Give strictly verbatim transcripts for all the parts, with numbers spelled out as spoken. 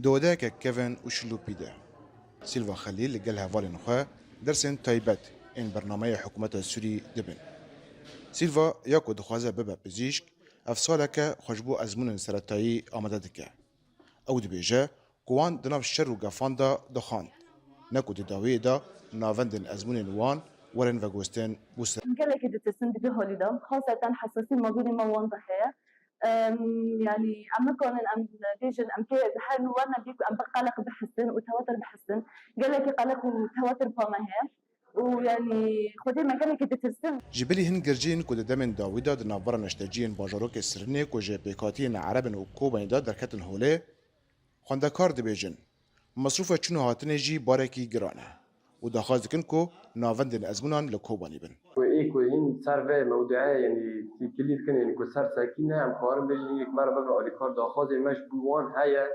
Di odeyeke kevin û şilopî de Silva Xelîl li gel hevalên xwe dersên taybet ên bernameya hikûmeta Sûrî dibin. Silva ya ku dixwaze bibe pizîşk, ev saleke xwe ji bo ezmûnên seretayî amade dike. Ew dibêje ku wan di nav şer û gefan de dixwand, ne ku di dawiyê de navendên ezmûnên wan werin vegostin bo ser. Gelekî ditirsin di vî holî de, xaseten hesasî mabînê me wan de heye. Em, yanî em nikarin em bêjin em kê her werne bî ku em bi qeleq bihisin û tewatir bihisin. Gelekî qeleq û tewatir pa me heye. Û yanî xwedê me gelekî ditirsin. Ji bilî hin girjiyên ku di demên dawî de di navbera neşteciyên bajarokê Sirînê ku ji pêkhatiyên Ereb in û Kobanî de derketin holê, xwendekar dibêjin, mesrûfa çûn û hatinê jî barekî giran e û daxwaz dikin ku navendên ezmûnan li Kobanî bin. Ku ê ku hîn ser vê mewduê, yanî têkilî dikin, yanî ku ser sekîne, em karin bêjin, yek me re bibin alîkar, daxwazê me ji bo wan heye,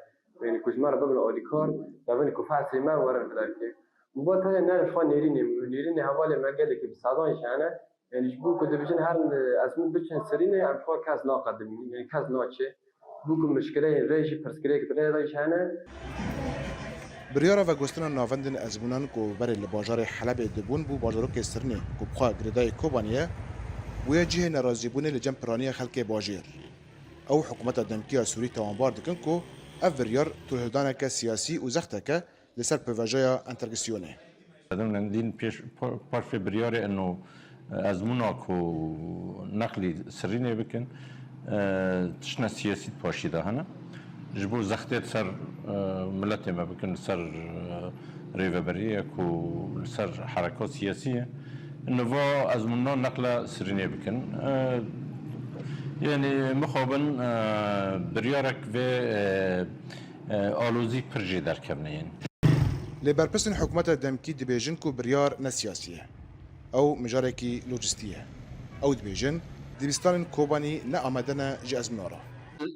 yanî ku ji me re bibin alîkar, devin ku fersê me werin bi derkê. Û va teye ne ji xwe nêrînê, nêrînê hevalê me gelekî bi sedan jî hene, yanî ji bo ku dibêjin her ezmûn biçin Sirînê, em ji xwe kes naqedimînin, yanî kes naçe. Bû ku mişkileyên rê jî, pirsgirêk di rê de jî hene. Biryara vegostina navendên ezmûnan ku berê li bajarê Helebê dibûn bû bajarokê Sirnê ku bi xwe girêdayî Kobanî ye, bûye cihê nerazîbûnê li cem piraniya xelkê bajêr. Ew hikûmeta demkî ya Sûrî tawanbar dikin ku ev biryar tolhildaneke siyasî û zexteke li ser pêvajoya entergisyonê. Sedemlendîn pêş pa-, paş vê biryarê eno, e, ezmûna ku neqlî Sirînê bikin, e, tiştine siyasî di paşî de hene. Ji bo zextê di ser, e, miletê me bikin, li ser, e, rêveberiyê ku li ser hereka siyasî ye. Eno va ezmûna neqla Sirînê bikin. E, yanî mixabin, e, biryarek vê, e, e, alozî pir jê derkevine yên. Lê berpirsên hikûmeta demkî dibêjin ku biryar ne siyasî ye. Ew mijarekî lojîstî ye. Ew dibêjin, dibistanên Kobanî ne amade ne ji ezmûna re.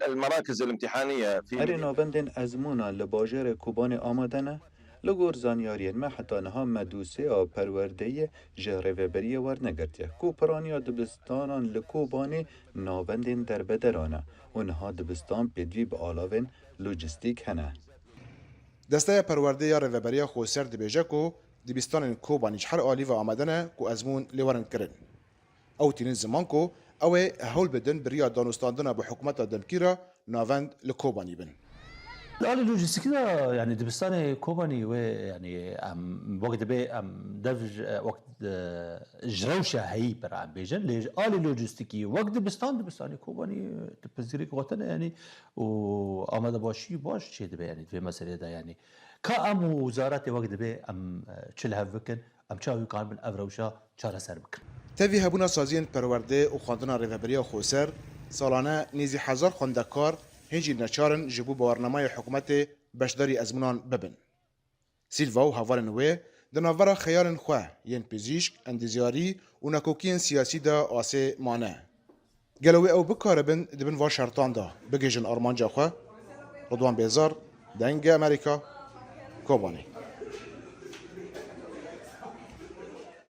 المراكز الامتحانية في Erê navendên ezmûna li bajarê Kobanê amade ne. Li gor zanyariyên me heta niha me dosyeya perwerdeyê ji rêveberiya wernegirtiye ku piraniya dibistanan li Kobanê navendên derbederan e û niha dibistan pêdivî bi alavên lojîstîk hene. Desteya Perwerdê ya Rêveberiya Xoser dibêje ku dibistanên Kobanî ji her alî ve amade ne ku ezmûn lê werin kirin. Ew tînin ziman ku ew ê hewl bidin bi riya danûstandina bi hikûmeta demkî re navend li Kobanî bin. Li alî lojîstîkî de, yanî dibistanê Kobanî wê, yanî em wek dibê em dev ji, wek, e, ji rewşa heyî pir em bêjin, lê ji alî lojîstîkî wek dibistan, dibistanê Kobanî, e, tu pirsgirêk xwe tine, yanî û amadebaşî baş çêdibe, yanî di vê meselê de, yanî ka em û wizaretê wek dibê em, e, çi li hev bikin, em çawa karibin ev rewşa çareser bikin. Tevî hebûna saziyên perwerdê û xwendina rêveberiya xweser, salane nêzî hezar xwendekar hîn jî neçar in ji bo bawernameya hikûmetê beşdarî ezmûnan bibin. Sîlva û hevalên wê di navbera xeyalên xwe yên pizîşk, endîzyarî û nakokiyên siyasî de asê mane. Gelo wê ew bikaribin di bin van şertan de bigihîjin armanca xwe? Ridwan Bêzar, Dengê Amerîka, Kobanê.